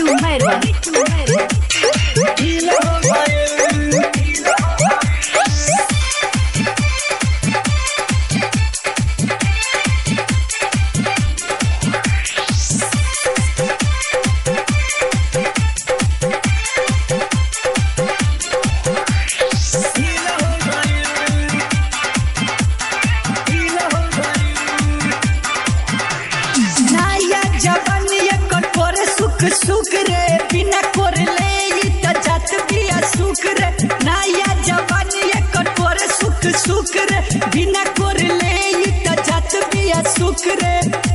बिट्टू मैरवा, बिट्टू मैरवा। ढील हो गइल। ढील हो गइल। ढील हो गइल। नया जवानी एकर करे सुख सुख रे, बिना कोरले ई त जात बिया सुख रे। नया जवानी एकर करे सुख सुख रे, बिना कोरले ई त जात बिया सुख रे।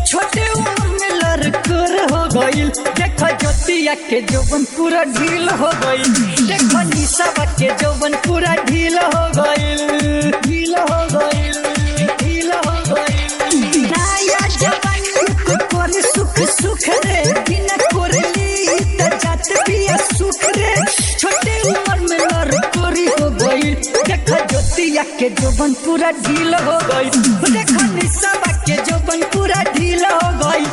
छोटे उम्र में लड़कोर हो गइल, देखो ज्योतिया के जौवन पूरा ढील हो गइल। देखो निशा के जौवन पूरा ढील हो गइल, ढील हो गइल, ढील हो गइल। नया जवानी को करे सुख सुख रे, बिना कोरली त जात बिया सुख रे। छोटे उम्र में लड़कोरी हो गई, देखो ज्योतिया के जौवन पूरा ढील हो गई। देखो निशा के जौवन पूरा ढील हो गई।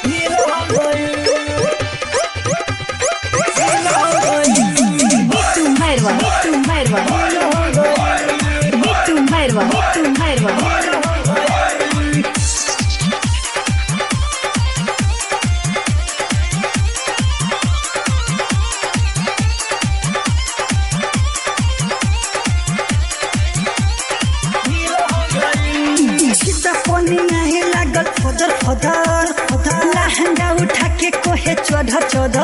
ढील हो गइल। ढील हो गइल। बिट्टू मैरवा, बिट्टू मैरवा, ढील हो गइल। बिट्टू मैरवा, बिट्टू मैरवा। ढील हो गइल। ढील हो गइल। सीधा पानी नहीं लागल फदर फदर फदर, लहंगा उठा के कोहे चढ़ चढ़।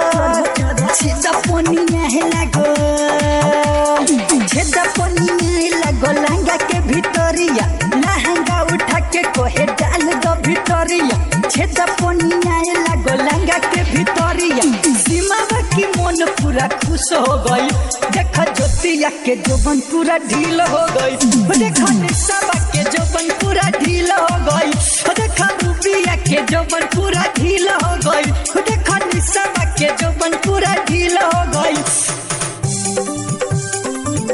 सीधा पानी नहीं लागल, सीधा पानी नहीं लागल लहंगा के भीतरिया, लहंगा उठा के कोहे डाल दो भीतरिया। छेदा पानी नहीं लागल लहंगा के भीतरिया, सीमा की मन पूरा खुश हो गई। देखा ज्योतिया के जौवन पूरा ढील हो गई। देखा निशा के जौवन पूरा ढील हो गई। देखा रूबिया के जौवन पूरा ढील हो गई। देखा निशा के जौवन पूरा ढील हो गई।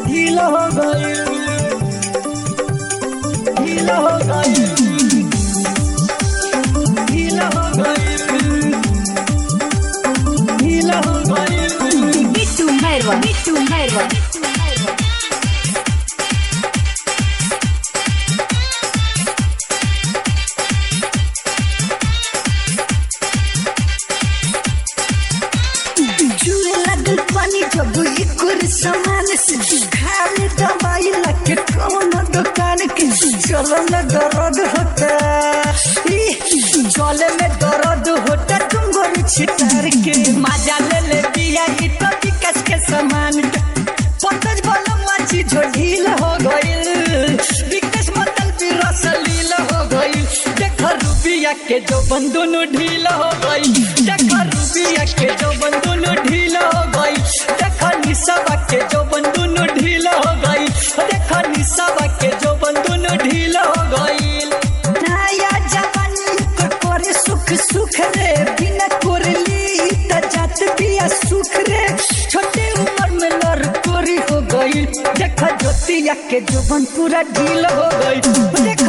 ढील हो गइल। ढील हो गइल। ढील हो गइल। ढील हो गइल। बिट्टू मैरवा, बिट्टू मैरवा, बिट्टू मैरवा। चूहे लागल पानी जब इकुर सामान से, खाली दवाई लगे कौन दुकान के। चलो में दर्द होता, ई, चले में दर्द होता तुम गोरी छितार के। मजा ले ले बिया ई तो विकास के सामान के। पंकज बोलो माची जो ढील हो गइल, विकास मतल भी रसलील हो गइल। देखो रूबिया के जो बंदुनु ढील हो गइल। देखो रूबिया के जो बंदुनु ढील हो गइल। देखो निशा के जो बंदुनु ढील हो गइल। देखो निशा के जो बंदुनु ढील हो गइल। नया जवानी को करे सुख सुख रे, बिना कोरली त जात बिया सुख रे। छोटे उम्र में लड़कोरी हो गई, देखो ज्योतिया के जौवन पूरा ढील हो गई। देखो